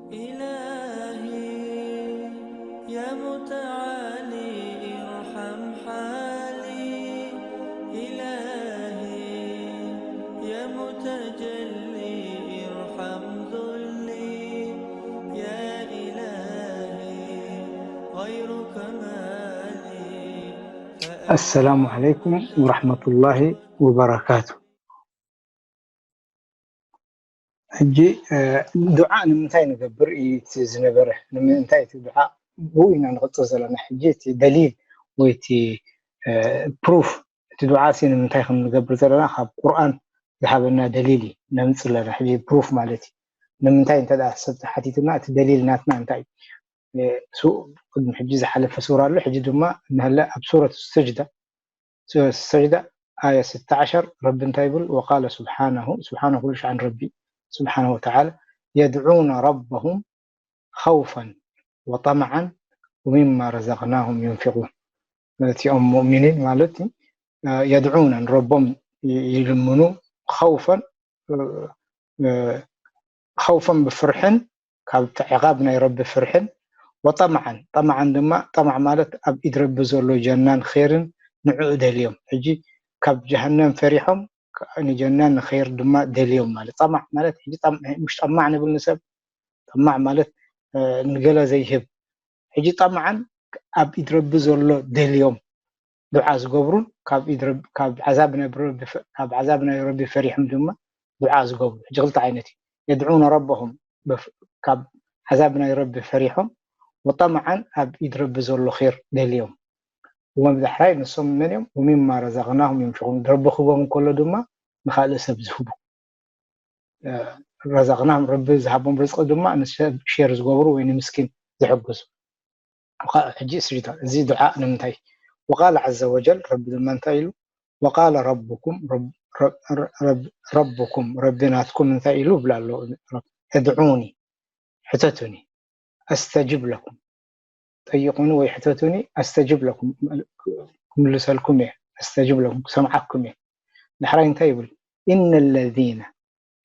إلهي يا متعالي ارحم حالي، إلهي يا متجلي ارحم ذلي، يا إلهي غيرك ما لي. السلام عليكم ورحمة الله وبركاته. ሕጂ እ፣ ዱዓ ንምንታይ ንገብር እዩ እቲ ዝነበረ? ንምንታይ እቲ ዱዓ ብኡ ኢና ንቕጽል ዘለና? ሕጂ እቲ ደሊል ወይ እቲ እ፣ ፕሩፍ እቲ ዱዓ ሲ ንምንታይ ከም ንገብር ዘለና ካብ ቁርኣን ዝሃበና ደሊል እዩ ነምጽእ ኣለና። ሕጂ ፕሩፍ ማለት እዩ። ንምንታይ እንተ ደኣ ሰብ ሓቲቱና እቲ ደሊል ናትና እንታይ እዩ? እ፣ ሱ-፣ ቅድሚ ሕጂ ዝሓለፈ ሱራ ኣሎ፣ ሕጂ ድማ እንሀለ ኣብ ሱረት ሰጅዳ ሱረት ሰጅዳ ኣያ ስተ ዓሸር ረቢ እንታይ ይብል? وقال سبحانه، سبحانه ኩሉ ሻዕ ንረቢ ስብሓነሁ ወተዓላ፣ يدعون ربهم خوفا وطمعا ومما رزقناهم ينفقون። እቲኦም ሙእሚኒን ማለት እ፣ የድዑነ ንረቦም ይ-፣ ይልምኑ ኸውፈን እ፣ እ፣ ኸውፈን ብፍርሕን ካብ ዕቓብ ናይ ረቢ ፍርሕን ወጠምዓን፣ ጠምዓን ድማ ጠምዕ ማለት ኣብ ኢድ ረቢ ዘሎ ጀናን ኸይርን ንዕኡ ደልዮም። ሕጂ ካብ ጀሃነም ፈሪሖም ካ-፣ ንጀናን ንኸይር ድማ ደልዮም ማለት ጠማዕ ማለት ሕጂ ጠም-፣ ምሽ ጠማዕ ንብል ንሰብ ጠማዕ ማለት እ፣ ንገለ ዘይህብ። ሕጂ ጠምዓን ኣብ ኢድ ረቢ ዘሎ ደልዮም ዱዓ ዝገብሩን ካብ ኢድ ረቢ፣ ካብ ዓዛብ ናይ ረቢ ፈ-፣ ካብ ዓዛብ ናይ ረቢ ፈሪሖም ድማ ዱዓ ዝገብሩ። ሕጂ ክልተ ዓይነት እዩ። የድዑነ ረበሁም በፍ-፣ ካብ ዓዛብ ናይ ረቢ ፈሪሖም ወጠምዓን ኣብ ኢድ ረቢ ዘሎ ኸይር ደልዮም። ወመብዳሕራይ ንሶም መን እዮም? ወሚማ ረዘቕናሁም ዩንፊቑን። ረቢ ክቦም እንከሎ ድማ ንኻልእ ሰብ ዝህቡ። እ፣ ረዘቕናሁም ረቢ ዝሃቦም ርዝቂ ድማ ንሰብ ሼር ዝገብሩ ወይ ንምስኪን ዝሕግዙ። ወቃ-፣ ሕጂ ስሪታ፣ እዚ ዱዓ ንምንታይ? ወቃለ ዐዘ ወጀል፣ ረቢ ድማ እንታይ ኢሉ? ወቃለ ረቡኩም፣ ረብ-፣ ረብ-፣ ረብ-፣ ረብ-፣ ረቡኩም፣ ረቢ ናትኩም እንታይ ኢሉ ይብል ኣሎ? እድዑኒ፣ ሕተቱኒ፣ ኣስተጅብ ለኩም። ጠይቁኒ ወይ ሕተቱኒ፣ ኣስተጅብ ለኩም፣ ክምልሰልኩም እየ፣ ኣስተጅብ ለኩም፣ ክሰምዓኩም እየ። ዳሕራይ እንታይ ይብል? ኢነ ለዚነ፣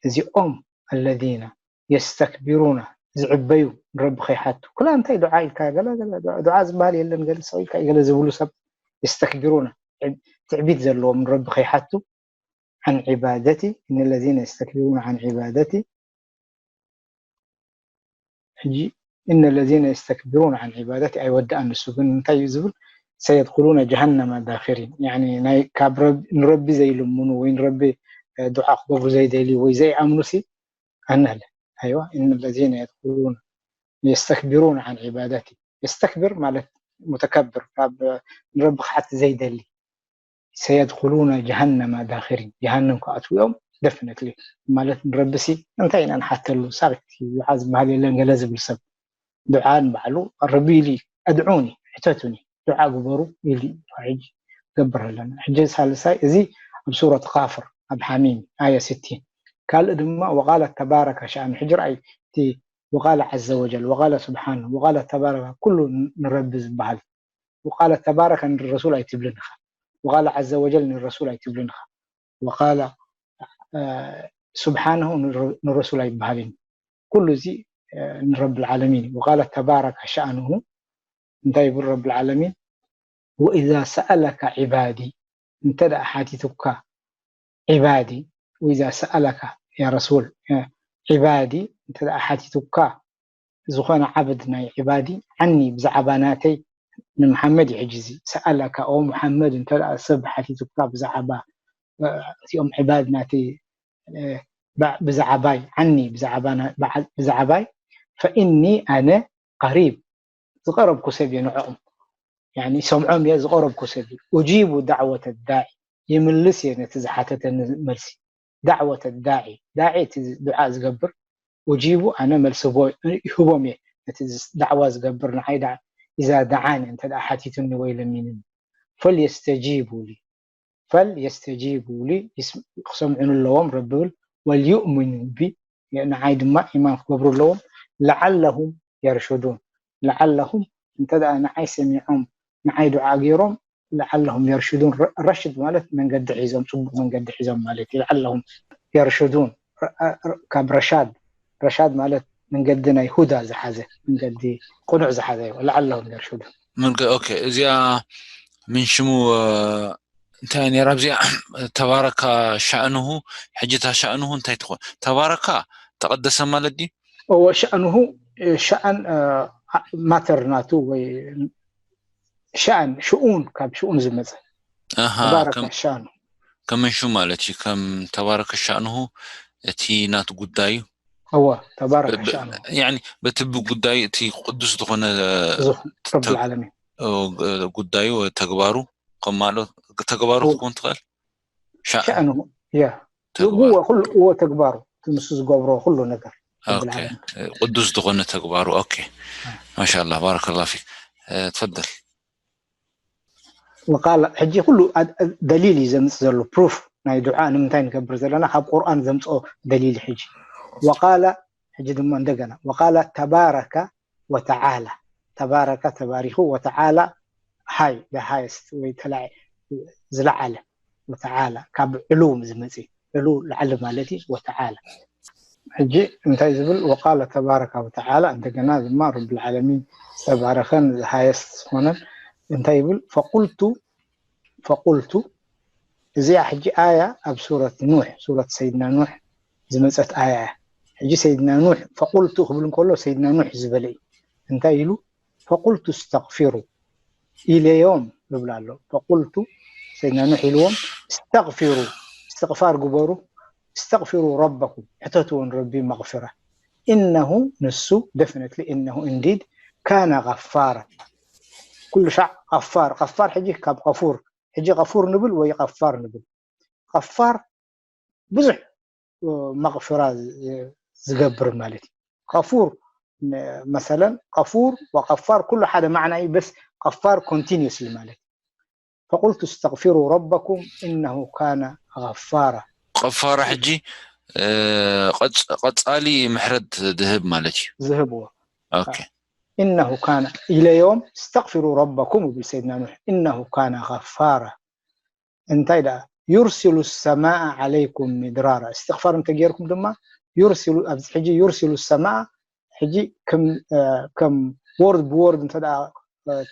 እዚኦም፣ ኣለዚነ የስተክቢሩነ፣ ዝዕበዩ፣ ንረቢ ከይሓቱ። ኩላ እንታይ ዱዓ ኢልካ፣ ገለ፣ ገለ፣ ዱዓ፣ ዱዓ ዝበሃል የለን፣ ገለ ስቕ ኢልካ፣ ገለ ዝብሉ ሰብ፣ የስተክቢሩነ፣ ትዕቢት ዘለዎም፣ ንረቢ ከይሓቱ፣ ዐን ዒባደቲ፣ ኢነ ለዚነ የስተክቢሩነ ዐን ዒባደቲ፣ ሕጂ፣ ኢነ ለዚነ የስተክቢሩነ ዐን ዒባደቲ ኣይወድኣን ንሱ፣ ግን እንታይ እዩ ዝብል? ሰየድኹሉነ ጀሃነመ ዳኺሪን። ያኒ፣ ናይ፣ ካብ ረቢ፣ ንረቢ ዘይልምኑ ወይ ንረቢ፣ እ፣ ዱዓ ክገብሩ ዘይደልዩ ወይ ዘይኣምኑ ሲ፣ ኣናለ። ኣይዋ፣ ኢነ ለዚነ የድኹሉነ፣ የስተክቢሩነ ዐን ዒባደቲ። የስተክብር ማለት ሙተከብር፣ ካብ፣ እ፣ ንረቢ ክሓት ዘይደሊ። ሰየድኹሉነ ጀሃነመ ዳኺሪን፣ ጀሃነም ክኣትዉ እዮም። ደፍነትሊ ማለት ንረቢሲ እንታይ ኢና ንሓተሉ? ሳክቲ ዱዓ ዝበሃል የለን ገለ ዝብል ሰብ ዱዓ ንባዕሉ ረቢ ኢሉ እዩ፣ ኣድዑኒ፣ ሕተቱኒ፣ ዱዓ ግበሩ ኢሉ እዩ። ሕጂ ገብር ኣለና። ሕጂ ሳልሳይ እዚ ኣብ ሱረት ቃፍር ኣብ ሓሚም ኣያ ስቲን። ካልእ ድማ ወቃለ ተባረከ ሸኣኑ። ሕጂ ረኣይ እቲ ወቃለ ዐዘ ወጀል፣ ወቃለ ስብሓን፣ ወቃለ ተባረከ ኩሉ ንረቢ ዝበሃል። ወቃለ ተባረከ ንረሱል ኣይትብልን ኢኻ። ወቃለ ዐዘ ወጀል ንረሱል ኣይትብልን ኢኻ። ወቃለ፣ እ፣ ስብሓንሁ ንረ-፣ ንረሱል ኣይበሃልን። ኩሉ እዚ፣ እ፣ ንረብል ዓለሚን እዩ። ወቃለ ተባረከ ሸኣንሁ እንታይ ይብል ረብል ዓለሚን? ወኢዛ ሰኣለካ ዒባዲ፣ እንተ ደኣ ሓቲቱካ ዒባዲ፣ ወኢዛ ሰኣለካ ያ ረሱል፣ እ፣ ዒባዲ እንተ ደኣ ሓቲቱካ ዝኾነ ዓብድ ናይ ዒባዲ ዓኒ ብዛዕባ ናተይ ንመሓመድ እዩ። ሕጂ እዚ ሰኣለካ ኦ መሓመድ እንተ ደኣ ሰብ ሓቲቱካ ብዛዕባ፣ እ፣ እቲኦም ዒባድ ናተይ፣ እ፣ ባ-፣ ብዛዕባይ ዓኒ ብዛዕባ ና-፣ ብዓ-፣ ብዛዕባይ ፈኢኒ ኣነ ቀሪብ ዝቐረብኩ ሰብ እየ ንዕኦም። ያኒ ሰምዖም እየ ዝቐረብኩ ሰብ እየ። ኡጂቡ ዳዕወተ ዳዒ ይምልስ እየ ነቲ ዝሓተተኒ መልሲ። ዳዕወተ ዳዒ፣ ዳዒ እቲ ዱዓ ዝገብር፣ ኡጂቡ ኣነ መልሲ ቦ-፣ ይህቦም እየ ነቲ ዝ-፣ ዳዕዋ ዝገብር ንዓይ ዳ-፣ ኢዛ ደዓኒ እንተ ደኣ ሓቲቱኒ ወይ ለሚኑኒ። ፈልየስተጂቡ ሊ፣ ፈልየስተጂቡ ሊ፣ ይስ-፣ ክሰምዑኒ ኣለዎም ረቢ ብል፣ ወልዩእሚኑ ቢ፣ ንዓይ ድማ ኢማን ክገብሩ ኣለዎም። ለዓለሁም የርሹዱን፣ ለዓለሁም እንተ ደኣ ንዓይ ሰሚዖም ንዓይ ዱዓ ገይሮም፣ ለዓለሁም የርሹዱን፣ ረ-፣ ረሽድ ማለት መንገዲ ሒዞም፣ ጽቡቕ መንገዲ ሒዞም ማለት እዩ። ለዓለሁም የርሹዱን፣ ረ-፣ ረ-፣ ካብ ረሻድ፣ ረሻድ ማለት መንገዲ ናይ ሁዳ ዝሓዘ፣ መንገዲ ቅኑዕ ዝሓዘ እዩ። ለዓለሁም የርሹዱን። ኦኬ፣ እዚኣ ምን ሽሙ እንታይ ነራ? እዚኣ ተባረካ ሻእንሁ። ሕጂ እታ ሻእንሁ እንታይ ትኾን? ተባረካ ተቐደሰ ማለት ድዩ? እዎ፣ ሻእንሁ፣ ሻእን ማተር ናቱ ወይ ሻእን ሽኡን፣ ካብ ሽኡን ዝመፀ። ተባረካ ሻእንሁ ከመን ሽሙ ማለት እዩ። ከም ተባረከ ሻእንሁ እቲ ናቱ ጉዳዩ። እዎ፣ ተባረካ ሻእንሁ በቲ ብጉዳዩ እቲ ቅዱስ ዝኾነ ረብል ዓለሚን ጉዳዩ፣ ተግባሩ ከማሎ ተግባሩ ክኮን ትኽእል። ሻእንሁ ያ እዎ፣ ኩሉ እዎ፣ ተግባሩ፣ ንሱ ዝገብሮ ኩሉ ነገር ቅዱስ ዝኾነ ተግባሩ። ኦኬ፣ ማሻላ፣ ባረከላ ፊክ። ትፈደል። ወቃለ፣ ሕጂ ኩሉ ደሊል እዩ ዘምፅ ዘሎ፣ ፕሩፍ ናይ ዱዓ ንምንታይ ንገብር ዘለና ካብ ቁርኣን ዘምፅኦ ደሊል። ሕጂ ወቃለ፣ ሕጂ ድማ እንደገና ወቃለ ተባረከ ወተዓላ፣ ተባረከ ተባሪኹ፣ ወተዓላ ሃይ፣ ሃይስት ወይ ተላ ዝለዓለ፣ ወተዓላ ካብ ዕሉው ዝመፅእ፣ ዕሉ ላዕሊ ማለት እዩ። ወተዓላ ሕጂ እንታይ ዝብል? ወቃለ ተባረከ ወተዓላ፣ እንደገና ድማ ረብል ዓለሚን ዝተባረኸን ሃየስት ዝኾነን እንታይ ይብል? ፈቁልቱ ፈቁልቱ፣ እዚኣ ሕጂ ኣያ ኣብ ሱረት ኑሕ፣ ሱረት ሰይድና ኑሕ ዝመፀት ኣያ እያ። ሕጂ ሰይድና ኑሕ ፈቁልቱ ክብል እንከሎ ሰይድና ኑሕ ዝበለ እዩ። እንታይ ኢሉ? ፈቁልቱ እስተግፊሩ ኢለዮም ይብል ኣሎ። ፈቁልቱ፣ ሰይድና ኑሕ ኢልዎም፣ እስተግፊሩ፣ እስትግፋር ግበሩ፣ እስተግፊሩ ረበኩም፣ ሕተትዎ ንረቢ መግፊራ፣ ኢነሁ፣ ንሱ፣ ደፍነትሊ፣ ኢነሁ፣ ኢንዲድ፣ ካነ ገፋራ፣ ኩሉ ሻዕ ገፋር። ገፋር ሕጂ ካብ ገፉር፣ ሕጂ ገፉር ንብል ወይ ገፋር ንብል? ገፋር ብዙሕ መቕፍራ ዝገብር ማለት እዩ። ከፉር መሰለን ከፉር ወቀፋር ኩሉ ሓደ ማዕና እዩ። በስ ቀፋር ኮንቲኒስሊ ማለት እዩ። ፈቁልቱ እስተግፊሩ ረበኩም ኢነሁ ካነ ገፋራ። ቀፋራ ሕጂ ቀፃሊ ምሕረት ዝህብ ማለት እዩ። ዝህብዎ ኦኬ ኢነሁ ካነ ኢለዮም እስተግፊሩ ረበኩም ይብል ሰይድና ኑሕ ኢነሁ ካነ ገፋራ። እንታይ ደኣ ዩርሲሉ ሰማኣ ዓለይኩም ሚድራራ። እስትግፋር እንተጌርኩም ድማ ዩርሲሉ፣ ኣብዚ ሕጂ ዩርሲሉ ሰማኣ ሕጂ ከም ወርድ ብወርድ እንተ ደኣ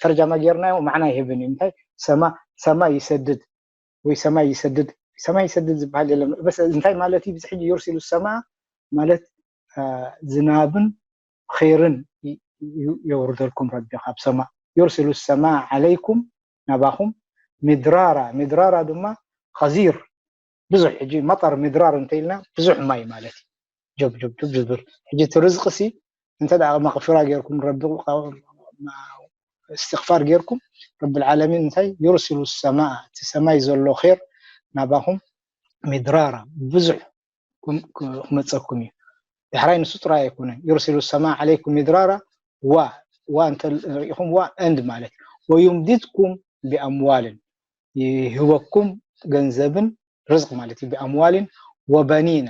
ተርጃማ ጌርናዮ ማዕና ይህብን እዩ። እንታይ ሰማ ሰማይ ይሰድድ ወይ ሰማይ ይሰድድ፣ ሰማይ ይሰድድ ዝበሃል የለን። በስ እንታይ ማለት እዩ? ብዚ ሕጂ ዩርሲሉ ሰማኣ ማለት ዝናብን ኸይርን የውርደልኩም ረቢ ካብ ሰማእ። ዩርሲሉ ሰማእ ዓለይኩም ናባኹም ሚድራራ፣ ሚድራራ ድማ ኸዚር ብዙሕ። ሕጂ መጠር ሚድራር እንተኢልና ብዙሕ ማይ ማለት እዩ። ጀብ ጀብ ጀብ ዝብል። ሕጂ እቲ ርዝቂ ሲ እንተ ደኣ መቕፊራ ጌርኩም ረቢ እስትግፋር ጌርኩም ረብል ዓለሚን እንታይ ዩርሲሉ ሰማእ እቲ ሰማይ ዘሎ ኸይር ናባኹም ሚድራራ ብዙሕ ክመፀኩም እዩ። ዳሕራይ ንሱ ጥራይ ኣይኮነን። ዩርሲሉ ሰማ ዓለይኩም ሚድራራ ዋ ዋ እንተ ርኢኹም ዋ ኤንድ ማለት ወዩምዲድኩም ቢኣምዋልን ይህበኩም ገንዘብን ርዝቅ ማለት እዩ። ቢኣምዋልን ወበኒና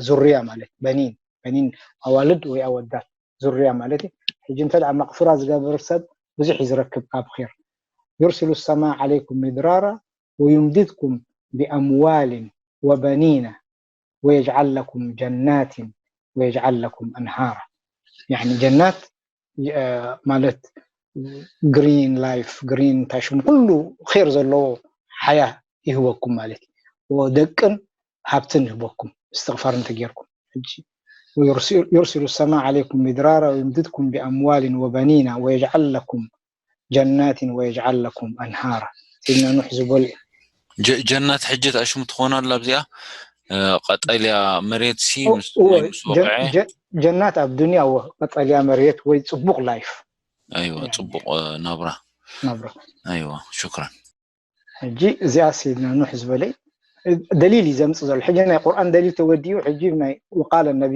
ዙርያ ማለት በኒን በኒን ኣዋልድ ወይ ኣወዳት ዙርያ ማለት እዩ። ሕጂ እንተ ደኣ መቕፍራ ዝገብር ሰብ ብዙሕ እዩ ዝረክብ ካብ ር ዩርሲሉ ሰማ ዓለይኩም ሚድራራ ወዩምዲድኩም ቢኣምዋልን ወበኒና ወየጅዓል ለኩም ጀናትን ወየጅዓል ለኩም ኣንሃራ። ያኒ ጀናት ማለት ግሪን ላይፍ ግሪን እንታይ ሽሙ ኩሉ ር ዘለዎ ሓያ ይህበኩም ማለት እዩ። ደቅን ሃብትን ይህበኩም እስትግፋር እንተጌርኩም። ሕጂ ዩርሲሉ ሰማ ዓለይኩም ሚድራራ ወዩምድድኩም ቢኣምዋልን ወበኒና ወየጅዓል ለኩም ጀናትን ወየጅዓል ለኩም ኣንሃራ። ሰይድና ኑሕ ዝበልዑ ጀናት ሕጂ ተኣሽሙ ትኾና ኣላ ኣብዚኣ ቀጠልያ መሬት ሲ ምስ ወቕዐ ጀናት ኣብ ዱንያ ቀጠልያ መሬት ወይ ፅቡቕ ላይፍ ኣይዋ ፅቡቕ ናብራ ናብራ ኣይዋ ሽክራን ሕጂ እዚኣ ሰይድና ኑሕ ዝበለ ደሊል እዩ ዘምፅእ ዘሎ። ሕጂ ናይ ቁርኣን ደሊል ተወዲኡ ሕጂ ናይ ወቃለ ነቢ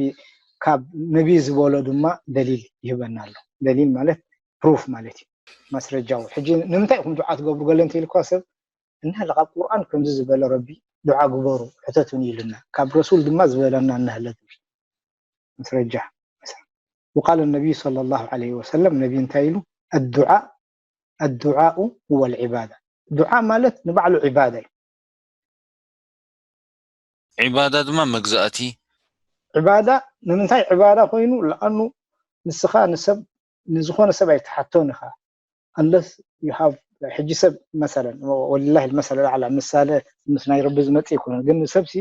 ካብ ነቢ ዝበሎ ድማ ደሊል ይህበና ኣሎ። ደሊል ማለት ፕሩፍ ማለት እዩ። ማስረጃ ሕጂ ንምንታይ ኢኹም ዱዓ ትገብሩ ገለ እንተኢልኳ ሰብ እና ካብ ቁርኣን ከምዚ ዝበለ ረቢ ዱዓ ግበሩ ሕተቱን ኢሉና ካብ ረሱል ድማ ዝበለና እናሃለ ዝብል ማስረጃ። وقال النبي صلى الله عليه وسلم ነቢ እንታይ ኢሉ ኣዱዓ ኣዱዓኡ هو العبادة ዱዓ ማለት ንባዕሉ ዒባዳ እዩ። ዒባዳ ድማ መግዛእቲ ዕባዳ ንምንታይ ዕባዳ ኮይኑ? ለኣኑ ንስኻ ንሰብ ንዝኾነ ሰብ ኣይትሓቶን ኢኻ። Unless you have ሕጂ ሰብ መሰለን ወልላሂ መሰለ ኣዕላ ምሳለ ምስ ናይ ረቢ ዝመጽእ ይኮነ ግን ንሰብሲ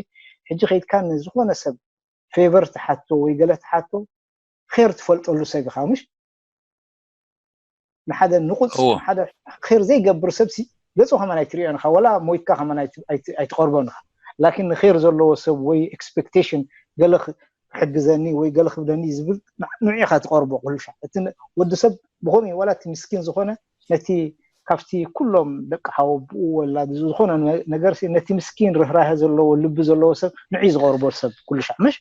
ሕጂ ከይድካ ንዝኾነ ሰብ ፌቨር ትሓቶ ወይ ገለ ትሓቶ ር ትፈልጠሉ ሰብ ኢኻ ምሽ ንሓደ ንቁፅ ሓደ ር ዘይገብር ሰብሲ ገፁ ከማን ኣይትሪኦን ኢኻ ወላ ሞይትካ ከማን ኣይትቀርቦን ኢኻ ላኪን ር ዘለዎ ሰብ ወይ ኤክስፔክቴሽን ገለ ክሕግዘኒ ወይ ገለ ክብለኒ ዝብል ንዑ ኢኻ ትቀርቦ ኩሉ ሻዕ እቲ ወዲ ሰብ ብኸምኡ ወላ እቲ ምስኪን ዝኾነ ነቲ ካብቲ ኩሎም ደቂ ሓወብኡ ወላ ዝኾነ ነገር ነቲ ምስኪን ርህራሀ ዘለዎ ልቢ ዘለዎ ሰብ ንዑ ዝቀርቦ ሰብ ኩሉ ሻዕ ምሽ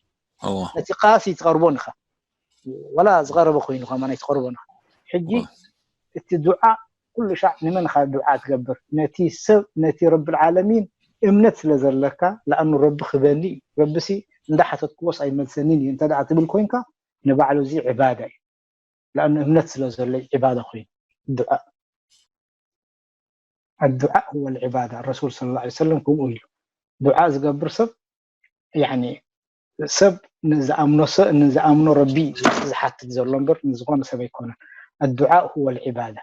ነቲ ቃሲ ትቀርቦን ኢኻ ወላ ዝቀረበ ኮይኑ ከማን ኣይትቀርቦን ኢኻ ሕጂ እቲ ዱዓ ኩሉ ሻዕ ንመን ኢኻ ዱዓ ትገብር ነቲ ሰብ ነቲ ረቢ ዓለሚን እምነት ስለ ዘለካ ለኣኑ ረቢ ክበኒ እዩ ረቢሲ እንዳሓተትክዎስ ኣይመልሰኒን እዩ እንተ ትብል ኮይንካ ንባዕሉ እዚ ዕባዳ እዩ ለኣኑ እምነት ስለ ዘሎ ዕባዳ ኮይኑ ዱዓ الدعاء هو العبادة ረሱል صلى الله عليه وسلم ከምኡ ኢሉ ዱዓ ዝገብር ሰብ يعني ሰብ ንዝኣምኖ ሰብ ንዝኣምኖ ረቢ ዝሓትት ዘሎ እምበር ንዝኾነ ሰብ ኣይኮነን الدعاء هو العبادة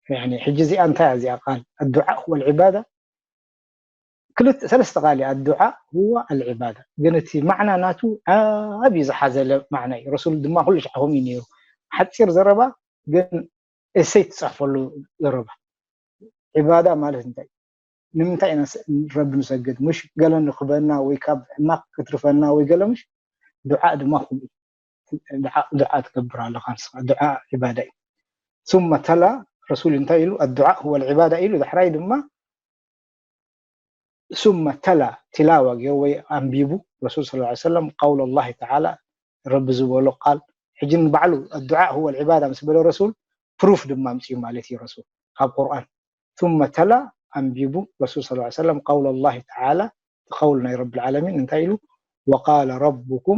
يعني ሕጂ እዚኣ እንታይ እዚኣ ቃል الدعاء هو العبادة ክልተ ሰለስተ ቃል الدعاء هو العبادة ግን እቲ ማዕና ናቱ ዓብዩ ዝሓዘለ ማዕና እዩ ረሱል ድማ ኩሉ ሻዕ ከምኡ እዩ ነይሩ ሓፂር ዘረባ ግን እሰይ ትፅሕፈሉ ዘረባ ዕባዳ ማለት እንታይ ንምንታይ ኢና ረቢ ንሰግድ ምሽ ገለ ንክበና ወይ ካብ ሕማቅ ክትርፈና ወይ ገለ ምሽ ዱዓ ድማ ከምኡ ዱዓ ትገብር ኣለካ ንስኻ ዱዓ ዕባዳ እዩ ثم ተላ ረሱል እንታይ ኢሉ الدعاء هو العبادة ኢሉ ዳሕራይ ድማ ثم ተላ ቲላዋ ገይሩ ወይ ኣንቢቡ ረሱል صلى الله عليه وسلم قول الله تعالى ረቢ ዝበሎ ቃል ሕጂ ንባዕሉ الدعاء هو العبادة ምስ በለ ረሱል ፕሩፍ ድማ ኣምፅኡ ማለት እዩ ረሱል ካብ ቁርኣን ثم ተላ ኣንቢቡ ረሱል صلى الله عليه وسلم قول الله تعالى قول ናይ رب العالمين እንታይ ኢሉ وقال ربكم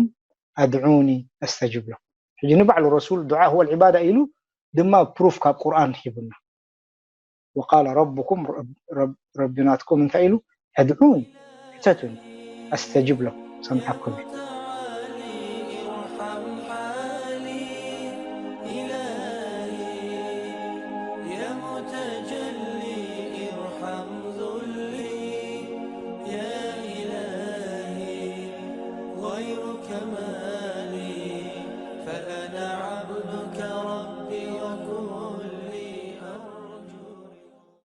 ادعوني استجب لكم ሕጂ ንባዕሉ ረሱል دعاء هو العبادة ኢሉ ድማ ፕሩፍ ካብ ቁርኣን ሂቡና وقال ربكم ረቢ ናትኩም እንታይ ኢሉ ادعوني ሕተቱኒ أستجب لكم ሰምዓኩም እዩ